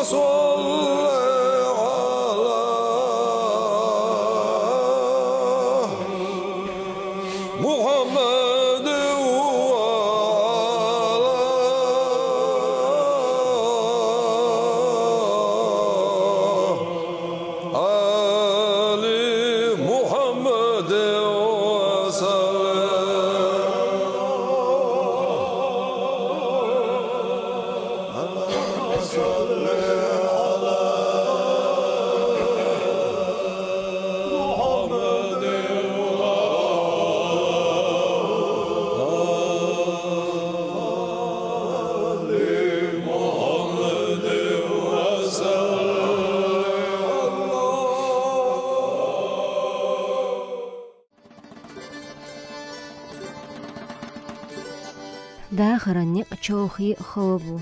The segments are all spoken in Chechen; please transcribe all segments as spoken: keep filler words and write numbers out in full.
صل على محمد وعلى آل محمد وسلم. Дахаран некъ човхий а хала бу.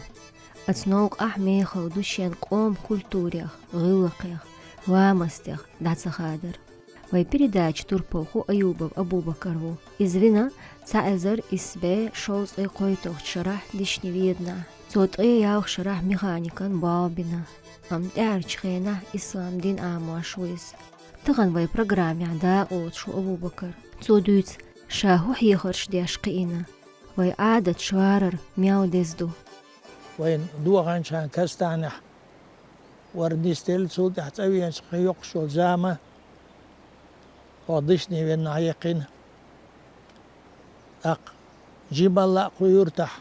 Оцу новкъахь мехала ду шен къоман культурех, гӀиллакхех, ламастех дӀа ца хадар. Вайн передачан турпалхо Аюбов Абубакар ву. Иза вина цхьа эзар исс бӀе шовзткъе кхойтталгӀачу шарахь Дишни-Веданахь. Цо ткъе ялх шарахь механикан болх бина, амма тӀаьхьарчу хенахь ислам дин Ӏамош ву иза. Тахана вайн программехь дакъа лоцуш ву Абубакар. Цо дуьйцу, ша хӀун хьехарш деш кхиийна, вайн Ӏадаташ варар мел деза ду. Вайн доханчан кастанехь вара нисделла, цул тӀаьхьа цӀа веанчу кхин йоккхуш йолу зама хӀокху Дишни-Веданахь яьккхина. ТӀаккха жималла а кху юьртахь,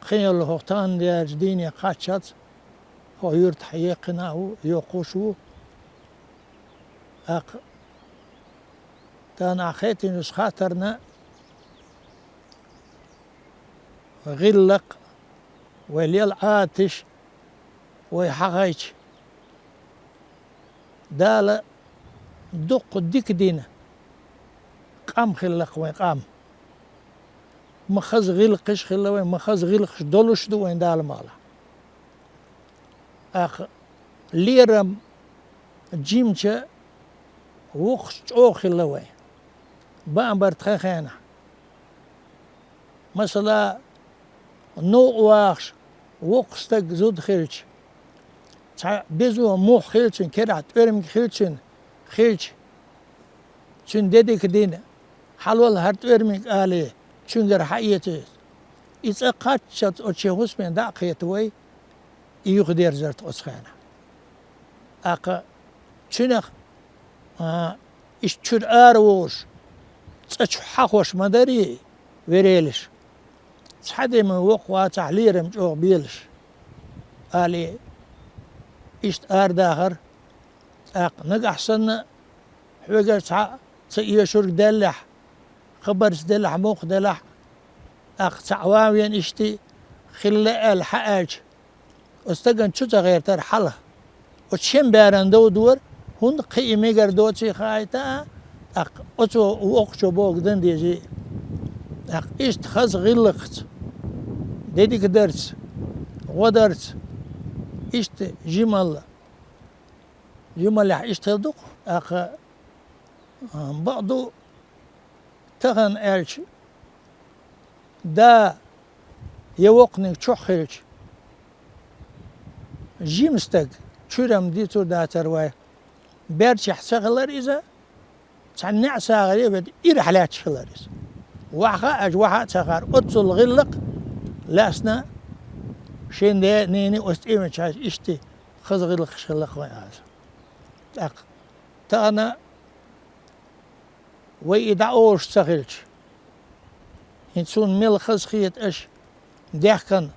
кхин йолу хӀокху тахана дерчу дийне кхаччалц хӀокху юьртахь яьккхина а ву, йоккхуш а ву. ТӀаккха тахана ахь хеттина хаттарна, гӀиллакх, вай лела Ӏадаташ, вай хьахайча, Дала дуккха дика дина къам хилла-кх вайн къам. Ма хаза гӀиллакхаш хилла вайн, ма хаза гӀиллакхаш долуш ду вайн Дала мукъалахь. ТӀаккха лерам жимча вукхуш чӀогӀа хилла вайн. Бан а бара тхан хенахь. Масала, новкъа вахаш воккха стаг зуда хилча, цхьа безо мухь хилча, керахь тӀоьрмиг хилча, хилча, цуьнан де дика дина, хьалол хӀара тӀоьрмиг алий, цуьнгара хьаэца иза. И цӀа кхаччалц оцу шен хӀусаме дӀа а кхета вай, и юхадерзарт оцу хенахь. ТӀаккха цуьнах, а, иштта чуьра ара вогӀуш, цӀа чу хьахош ма дарий, верелаш. Цхьа дема воккха вацахь, лерам чӀогӀа белаш, алий, иштта арадахар. ТӀаккха нагахь санна хьоьгара цхьаъ ца эшург даьллехь, хабарца делахь, муха делахь, тӀаккха цхьаъ ван вена иштта хилла аьлла хьааьлча, оцу стагана чу ца гӀертара хьалха. Оцу шен беран дов дора, хӀунда кхин и мегар доций хаийта а, тӀаккха оцо воккхачо бохург дан дезий. ТӀаккха иштта хаза гӀиллакхца, де дика дарца, гӀо дарца, иштта жималла. Жималлехь иштта хила ду-кх, тӀаккха, а, бакъду, тахана аьлча, да я воккханиг чохь хилча, жима стаг, чуьра-м дийцур дацара вай, берчехь ца хилар иза, цхьа неӀ сагӀаре а ведда, ирахь лаьтташ хилар иза. Ваха а, аьлча, ваха а ца хаар, оццул гӀиллакх лаьцна шен ден, ненан оцу тӀемачу хьаьжа иштта хаза гӀиллакхаш хилла-кх вайн аза. ТӀаккха тахана вай и дӀаолуш ца хилча, хӀинца суна мел хаза хета аша дехкан,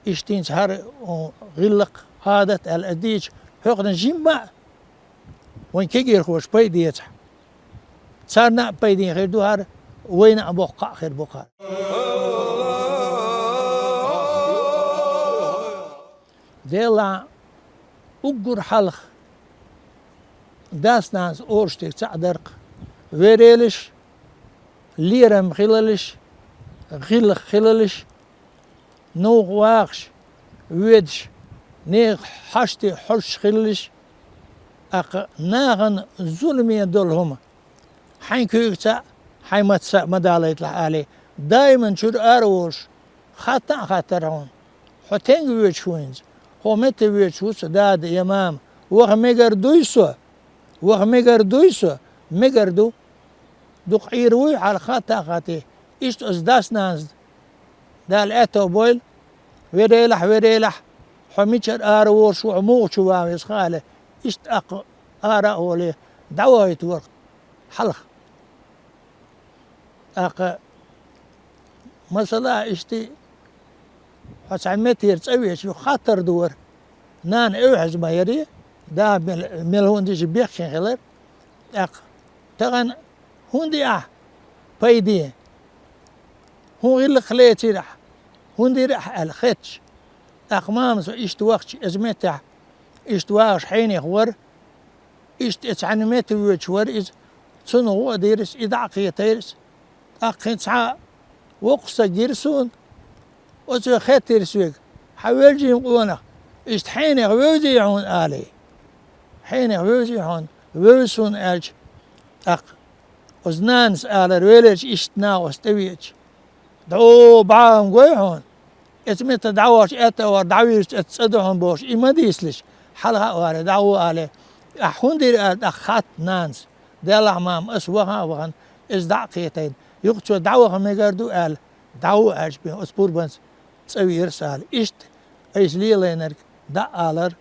иштта хӀинца хӀара, о, гӀиллакх, Ӏадат аьлла аса дийча, хӀокхунна жимма а вайн кегийрхоша пайда эцахь, царна а пайдехь хир ду хӀара, вайна а боккха кхаъ хир бу-кх хӀара. Делахь уггар хьалха дас-нанас олуш дерг цхьаъ дара-кх: верелаш, лерам хилалаш, гӀиллакх хилалаш, новкъа вахаш, воьдуш, нехан хьашт тӀе хьожуш хилалаш, тӀаккха нахана зуламе долу хӀума хьайн куьйгаца а, хьайн маттаца а ма далийталахь алий, даиман чуьра ара волуш, хатта а хаттара хьуна: хьо стенга воьдуш ву хӀинца? Хьо метта воьдуш ву со, дада я мама. Ваха мегар дуй со? Ваха мегар дуй со? Мегар ду. Дукха Ӏийр вуй хьалха хатта а хатте. Иштта оцу дас-нанас Дала аьтто бойла, верелахь, верелахь, хьо мичара ара волуш ву, хьо муха чу ван веза хаале, иштта тӀаккха ара а волий, дӀавахийта вара хьалха. ТӀаккха, масала, иштта хьо цхьана меттера цӀа веача, юха хаттар ду вара. Нана эвхьаза ма яри, да мел, мел хӀунда иша бехкина хилар. ТӀаккха, тахана хӀунда и ахь пайде? ХӀун гӀиллакх лецира ахь? ХӀунда йира ахь аьлла хетташ. ТӀаккха мама со иштта вахча, иза меттехь, иштта вагӀаш хьенех вара, иштта и цхьаьна метта воьдуш вара иза, цунна гӀо а дира аса, и дӀа а кхетайра аса. ТӀаккха кхин цхьа воккха стаг гира суна, оцо хаьттира соьга: «Хьан велчийн къонах, иштта хьенех вевзий хьуна?» — алий. «Хьенех вевзий хьуна?» — «Вевза суна», — аьлча, тӀаккха оцу нанас алара, веларчу иштта наха оцу тӀе веача. «ДӀо бӀа ам гой хьуна, эца метта дӀавахча аьтта а вара, дӀавирзича эца цӀа ду хьуна бохуш, и ма дийцалаш, хьалха а варе, дӀагӀо», — алий. «Ахь хӀунда йира?» — аьлла, тӀаккха хатта нанас. «Делахь, мама, аса ваха а вахана, иза дӀа а кхетайна, юха цо дӀаваха мегар ду», — аьлла, «дӀагӀо», — аьлча бен, оцу пурбанца цӀа веара аса, ала. Иштта айса лелийнарг дӀа а алара.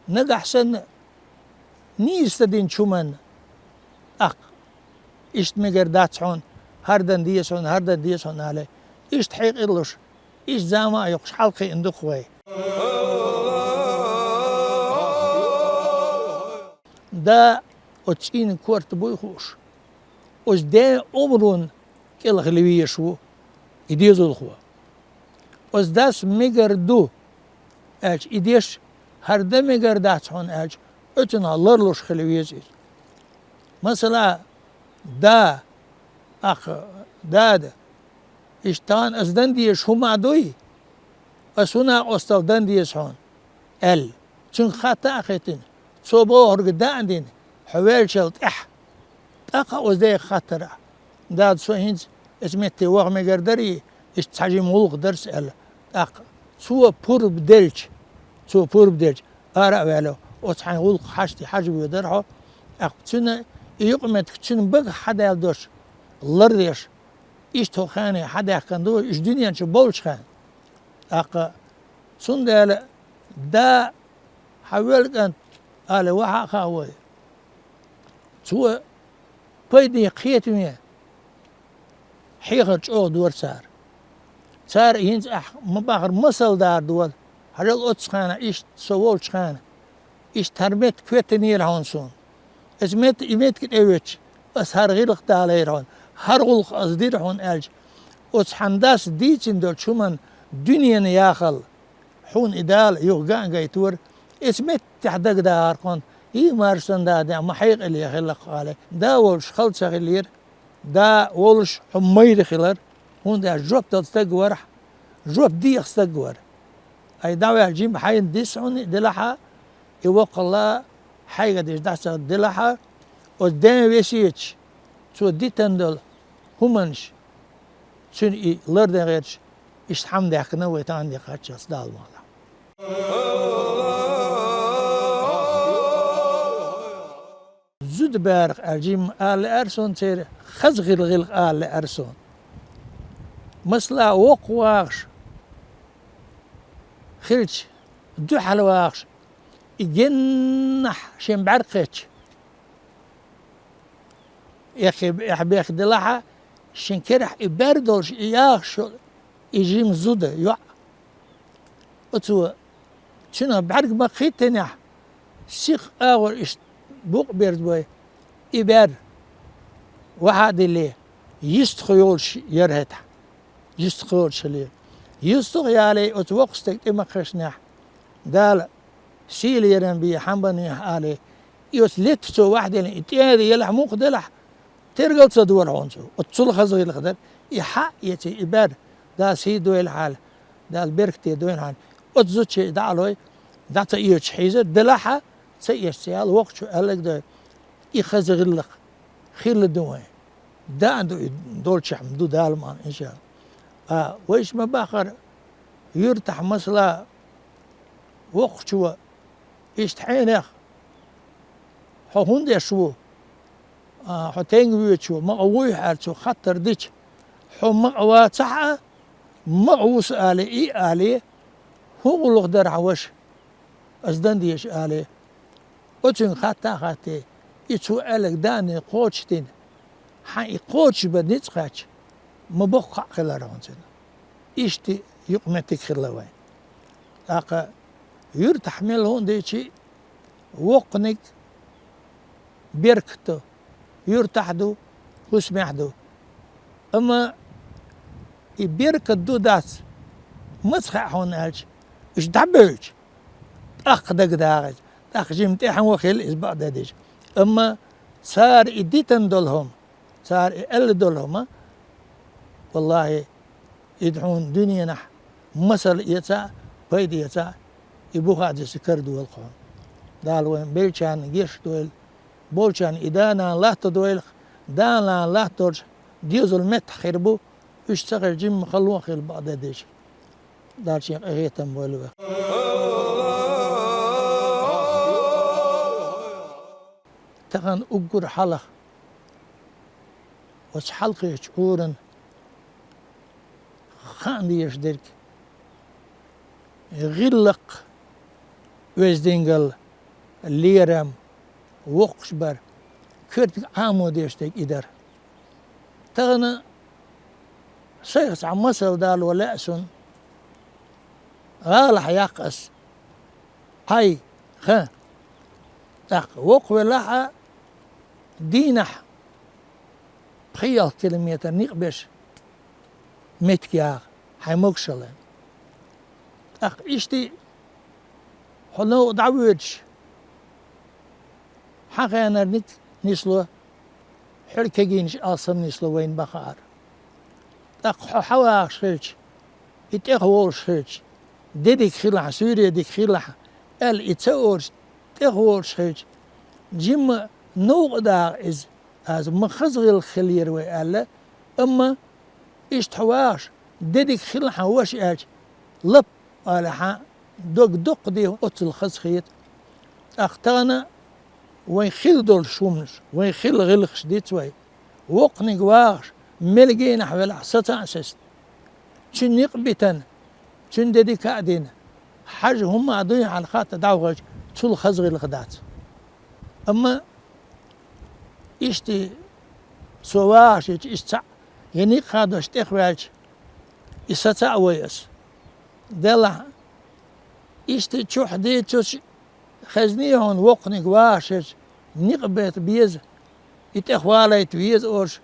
Нагахь санна нийса ца динчу хӀуманна, тӀаккха иштта мегар дац хьуна, хӀара дан деза хьуна, хӀара дан деза хьуна, алий. Иштта хьекъалуш, иштта зама а йоккхуш, хьалакхиъна ду-кх вай. Да оцу цӀийнан корта буй хууш, оцу ден омрун кӀел хила везаш ву и дезалхо. Оцу дас мегар ду аьлча, и деш, хӀара дан мегар дац хьуна аьлча, оцунах ларлуш хила веза иза. Масала, да, ах, дада, иштта тахана аса дан дезаш хӀума а дуй, аса хӀун накъосталла дан деза хьуна, аьлла. Цуьнга хатта а хиттина, цо бохург даа а дина, хьо ваьллачул тӀаьхьа. ТӀаккха оцу дега хаттар ахь: «Дада, со хӀинца эца метте ваха мегар дарий, иштта цхьа жима гӀуллакх дара сан», — аьлла. ТӀаккха цо пурба делча, цо пурба делча, ара а ваьлла, оцу хьайн гӀуллакхах хьажа-, хьажа воьдура хьо. ТӀаккха цуьнан и юкъаметтиг цуьнан багах хьадаьлла долуш, лардеш, иштта хӀокху хенахь хьадаьхкина ду, уьш дуьнен чу болчу хенахь. ТӀаккха цундела да, хьан велла кӀант, ала, ваха а хаьа вай. Цо пайдехь кхетаме хьехар чӀогӀа дора цара. Цара хӀинца ахь ма-бахара масал дара дола. Хьажал, оццу хенахь иштта со волчу хенахь, иштта хӀара меттиг хӀоьттинера хьуна суна. Иза метта, и меттиг тӀевоьдуш, аса хӀара гӀиллакх далийра хьуна, хӀара гӀуллакх аса дира хьуна аьлча, оцу хьан дас дийцина долчу хӀуманна дуьненан яхалла, хьуна и Дала юха ган а гайтора, иза меттехь дагадахара хьуна, и маршан да ден ма хьекъале хилла-кх, ала. Да волуш хала ца хиллера, да волуш хьо майра хилар, хӀунда аьлча жоп дала стаг вара хьо, жоп деха стаг вара. Ай, дӀаваьлла жима хьайна дисса хьуна и делахь а, и воккхалла хьайга деш дӀасаделахь а, оцу ден весеташ, цо дитина долу хӀуманаш, цуьнан и лардан гӀерташ, иштта хьамдаьхкина вай тахана декхаччалц Дала мукъ лахь. Зуда барах аьлла жимма ала лаьара суна церан, хаза гӀил-, гӀиллакх ала лаьара суна. Масала, воккха вагӀаш хилча, дуьхьал вагӀаш, и геннахь шен бӀаьрг кхетча, эхь-, эхь бехделахь а, шен керахь и бер долуш, и яхаш йолу и жима зуда йоӀ. Оцо цуьнан бӀаьрг ма-кхиттинехь, сиха агӀор иштта букъ берзабой, и бер вахьа а дилле, йистхуьлуш яра хӀетахь. Йистхуьлуш хилира. Йистхуьлуш яле, оцу воккхачу стеган тӀе ма-кхечнехь, Дала сийлахь яран бе хьамбанехь, алий, и оцу летта цо вахьделла, и тӀе а елахь, мукъа делахь, тергал ца дора хьуна цо. Оццул хаза гӀиллакх дара. И хьа а эций, и бер, Дала сий дойла хьала, Дала беркате дойла хьана. Оцу зудче дӀа а лой, дӀа ца оьцуш хьийзар, делахь а, ца оьцуш ца яла, воккхачо аьлларг дой, и хаза гӀиллакх хилла ду вайн. Даан ду и долчохь ма ду Дала ман, иншалла. А вайша ма-баххара, юьртахь, масала, Воккхачо, иштта хьенех, хьо хӀун деш ву, а, хьо тенга воьдучо, мукъа вуй хьо аьлла цо хаттар дича, хьо мукъа вацахь а, мукъа ву со алий, и алий, хӀун гӀуллакх дара хьан ваша, ас дан деза алий. Оцуьнга хатта а хаттий, и цо аьлларг даьнна кхочушдина, хьан и кхочушбан ницкъ кхаьчча, ма боккха хьакъ хилар хьуна цуьнан. Иштта юкъаметтиг хилла вайн. ТӀаккха юьртахь мел хӀун дийчий, воккханиг беркат ду, юьртахь ду, хӀусамехь ду. Амма и беркат ду дац, маца хаьа хьуна аьлча, уьш дӀабевлча, тӀаккха дагадогӀу иза, тӀаккха жимма тӀаьхьо хилла иза бакъдерг дийча. Амма цара и дитина долу хӀума, цара и аьлла долу хӀума, валлахӀи, и хьуна дуьненахь масал эца а, пайда эца а, и буха а дисса карадолу хьуна. Дала вайн беллачарна гечдойла, болчарна и да-нана латтадойла, да-нана латтадолчу доьзал меттахь хир бу, уьш ца хилча жимма хало а хилла бакъдерг дийча. Дала шен къинхетам бойла вайх. Тахана уггар хьалха оцу хьалхечу Ӏуьйранна хаам беш дерг, гӀиллакх, оьздангалла, лерам, воккхачу бар, коьртиг Ӏамо деш дерг и дара. Тахана сайх цхьа масал дало лаьа суна, гӀалахь яккха ас, хьай, хан. ТӀаккха воккхавелахь а, дийнахь пхи-ялх километр никъ беш меттиг ягӀа, хьайн могушалла. ТӀаккха иштта хьо новкъа дӀавоьдуш, хьан хенарниг нисло, хьуьра кегийнаш алсам нисло вайна бахара. ТӀаккха хьо хьавагӀаш хилча, и тӀехволуш хилча, де дика хилахь, суьйре дика хилахь аьлла, и ца олуш, тӀехволуш хилча, жимма новкъа дагӀа иза, аза ма хаза гӀиллакх хилира вай аьлла, амма иштта хьо вагӀаш, де дика хилла хьан ваша аьлча, лап алахьа, дог доккха дехьа оццул хазахета. ТӀаккха тахана вайн хилла долуш хӀуманаш, вайн хилла гӀиллакхаш диц вай. Воккханиг вагӀаш, мел генахь велахь, саца а сесна. Цуьнан никъ а битина, цуьнан де дика а дина, хьажа хӀумма а дуй хьан хатта дӀавахайча, цул хаза гӀиллакх дац. Амма иштта со вагӀаш ечу иштта цхьаъ, я никъ хадош тӀехваьлча, и саца а вай ас. Делахь, иштта чухь дийцуш хезний хьуна воккханиг вагӀаш ечу, никъ бета беза, и тӀехвалайта веза олуш,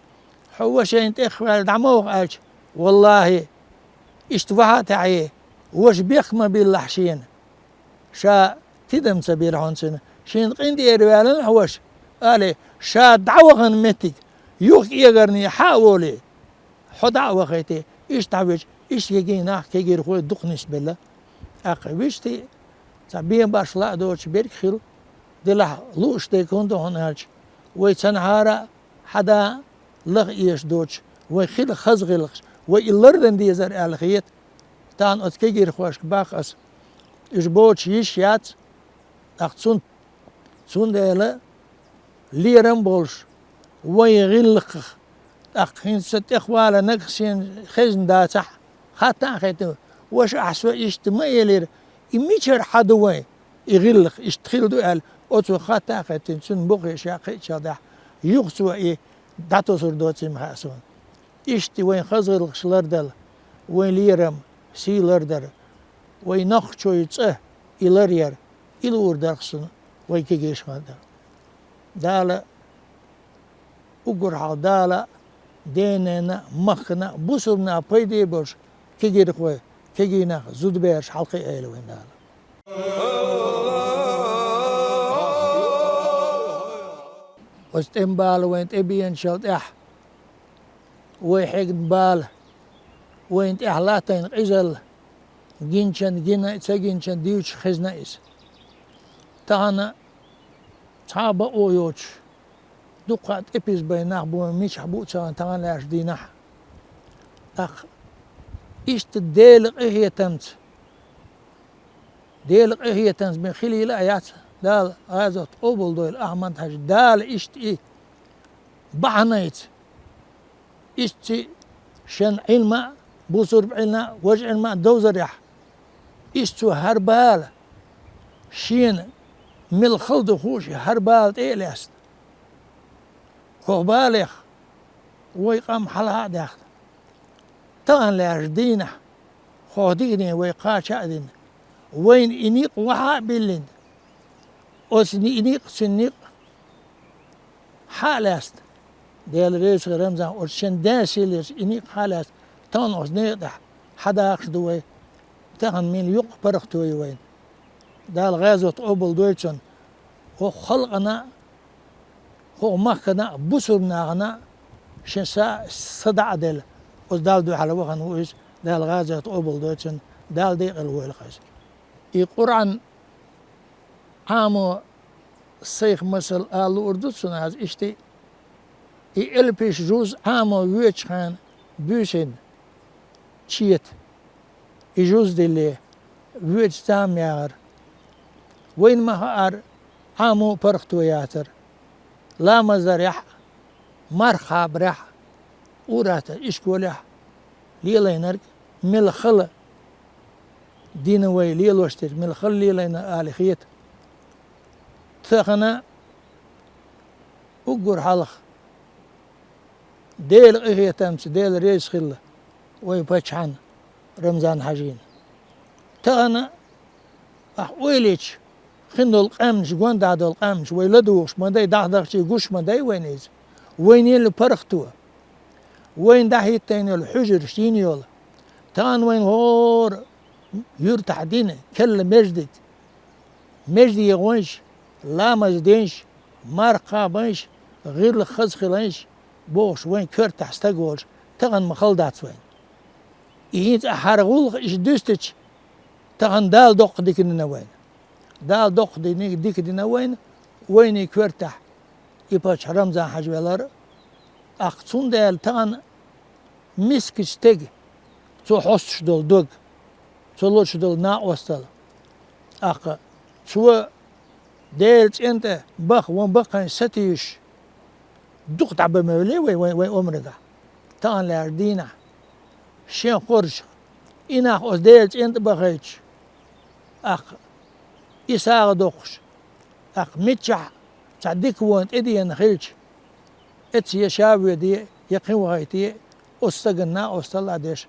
хьо вашайна тӀехваьлла дӀа ма ваха аьлча, валлахӀи, иштта ваха а таьӀе, ваша бехк ма биллахь шена. Ша тидам ца бира хьуна цуьнан, шена къинтӀера ваьлла хьо ваша, алий, ша дӀавахана меттиг, юха кӀегарний хьа а волий, хьо дӀа а вахайтий, иштта дӀавича, иштта кегий нах, кегийрхой дукха нисбелла. ТӀаккха вуьшта цхьа бен башха ла а доцуш берг хила, делахь лууш дерг хӀунда ду хьуна аьлча, вай цхьанхьара а хьада а лаха эшаш доцуш, вай хила хаза гӀиллакхаш, вай и лардан дезар аьлла хета. Тахана оцу кегийрхошка боху ас, уьш боцуш йиш яц, тӀаккха цун-, цундела лерам а болуш, вайн гӀиллакхах, тӀаккха хӀинца тӀехвала нагахь шена хезна дацахь, хатта а хетта, ваша, ахь со иштта ма элира, и мичара хьа ду вайн, и гӀиллакх иштта хила ду аьлла, оцо хатта а хеттина, цуьнан бухе ша кхиъчалла дахь, юха цо и дӀатосур доций ма хаьа суна. Иштта вайн хаза гӀиллакхаш лардала, вайн лерам, сий лардар, вайн нохчийн цӀа и ларъяр, и луур дарх суна вайн кегийрхой дара. Дала, уггар хьалха Дала, ден-ненан а, махкана а, бусалбанна а пайде болуш кегийрхой, кегий нах, зудабераш хьалакхиайойла вайн Дала. Оцу тӀеман бала вайна тӀебеанчул тӀаьхьа, вай хьегна бала, вайна тӀехь латтийна къизалла, гинчарна гина а, ца гинчарна дуьйцуш хезна иза. Тахана цхьа а бакъо йоцуш, дуккха а тӀепиза бен нах бу, мичахь бу а ца хаьа тахана лаьттачу дийнахь. ТӀаккха иштта Делан къинхетамца Дела къахетамца бен хилийла а яц, Дала гӀазот къобалдойла, Ахьмад-Хьажа, Дала иштта и бахьанайца, иштта шен Ӏилма а, бусурба Ӏилма а, важа Ӏилма а довзарехь, иштта цо хӀара бала, шена мел хала ду хууш, хӀара бала тӀе а лаьцна. ХӀокху балех вай къам хьалха а даьхна. Тахана лаьржа дийнахь, хӀокху дикане вай кхача а дина, вайна и никъ вахьа а биллина, оцу ни-, и никъ, цуьнан никъ хьа а лаьцна, Дела реза хила Рамзан, оцу шен ден сийлерчу и никъ хьа а лаьцна, тахана оцу некъа тӀехь хьадахаш ду вай, тахана мел юккъе паргӀато ю вайна. Дала гӀазот къобалдойла цунна, хӀокху халкъана а, хӀокху махкана а, бусурба нахана а шен са, са дӀа а делла, оцу Далла дуьхьал вахана ву иза, Дала гӀазот къобалдойла цунна, Дала декъала войла-кх иза. И Къуръан Ӏамо сайх масал ала луур ду цунах аз иштта, и элпаш жуз Ӏамо воьдучу хенахь буьйсанна чета, и жуз дилле, воьдучу зама яхар. Вайна ма-хаъара, Ӏамо паргӀато яцара. Ламаз дарехь а, марха кхабарехь а, ур-атталла ишколехь а лелийнарг мел хала дина вай лелош дерг, мел хала лелийна ала хета. Тахана уггар хьалха Дела къахетамца, Дела реза хилла вайн паччахьна Рамзан-Хьаьжина. Тахана ахь ойла йича, хин долу къаьмнаш, гонаха долу къаьмнаш вай ладугӀуш ма дай, дӀахадахчий гуш ма дай вайна иза. Вайна елла паргӀато, вайна дӀахӀиттийна йолу хьуьжарш йина йолу. Тахана вайна хӀора юьртахь дина керла междиг, междиге гӀойш, ламаз дайш, марха кхабайш, гӀирла хаза хилийш бохуш вайн коьртахь стаг волуш, тахана ма хала дац вайна. И хӀинца ахь хӀара гӀуллакх иштта дуьстича, тахана Дала доккха дика дина вайна. Дала доккха дика дина вайна, вайний коьртахь и паччахь Рамзан-Хьаьжа велар. ТӀаккха цундела тахана мискачу стеган цо хьостуш долу дог, цо луш долу накъосталла. ТӀаккха цо Делан цӀен тӀе баха ван баккхийна сатуьйсуш, дукха дӀабан мевлла вай, вай, вай омригахь. Тахана лаьржа дийнахь, шен хоржах, и нах оцу Делан цӀен тӀе бахийтуш, тӀаккха и сагӀа доккхуш, тӀаккха миччахь цхьа дика вон тӀедеана хилча, эцца я ша воьдий, я кхин вахийтий, оцу стагана накъосталла а деш,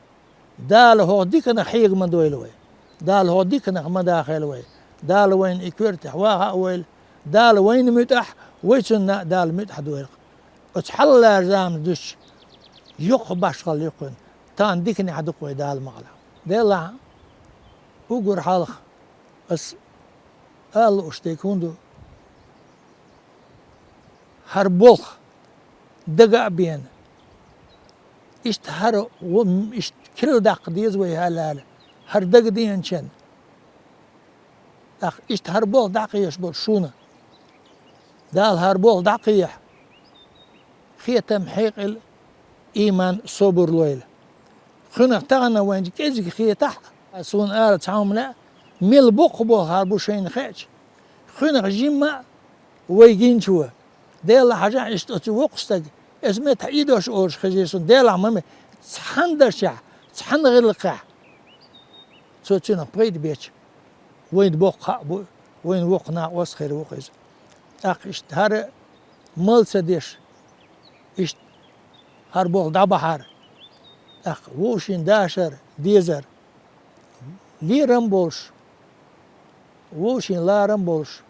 Дала хӀокху диканах хьега ма дойла вай. Дала хӀокху диканах ма дахийла вай. Дала вайна и коьртехь ваха а войла. Дала вайна муьтӀахь, вай цунна а Дала муьтӀахь дойла. Оцу хьалха лаьржа заманца дуьстича, йоккха башхалла ю кхуьнан. Тахана диканехь ду-кх вай, Дала мукъ лахь. Делахь, уггар хьалха ас ала лууш дерг хӀун ду? ХӀара болх дага а бена, иштта хӀара во-, иштта килла даккха деза вай аьлла, хӀара дага деанчунна, тӀаккха иштта хӀара болх дӀакхехьаш болу шуна, Дала хӀара болх дӀакхехьа, хетам, хьекъал, ийман, собар лойла. Кхуьнах тахана вайна кӀезиг хетахь а, суна ала цхьа хӀума лаьа, мел боккха болх хӀара бу шайна хиъча, кхуьнах жимма а вай гинчо, Делахь, хьажахь, иштта оцу воккхачу стага, аса меттахь и дош олуш хезира суна, Делахь, ма ме-, цхьана дашехь, цхьана гӀиллакхехь цо цуьнах пайда беча, вайна боккха хаа бу, вайна воккха накъост хир ву-кх иза. ТӀаккха иштта хӀара мала ца деш, иштта хӀара болх дӀабахьара, тӀаккха вовшийн дашар, дезар, лерам болуш, вовшийн ларам болуш,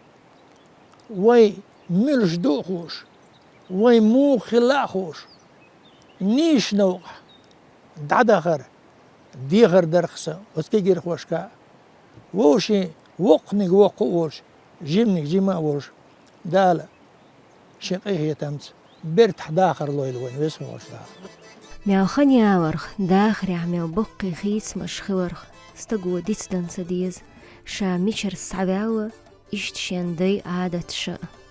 вай муьлш ду а хууш, вай муха хилла а хууш, нийсачу новкъахь дӀадахар дехар дара-кх сан оцу кегирхошка а. Вовшийн воккханиг воккха а волуш, жиманиг жима а волуш, Дала шен къинхетамца бертахь дахар лойла вайн, веза хьоьхуш Дала. Мел хан яларх, дахарехь мел боккхий хийцамаш хиларх стаго дицдан ца деза, ша мичара схьаваьлла, иштта шен дай Ӏадат ша а.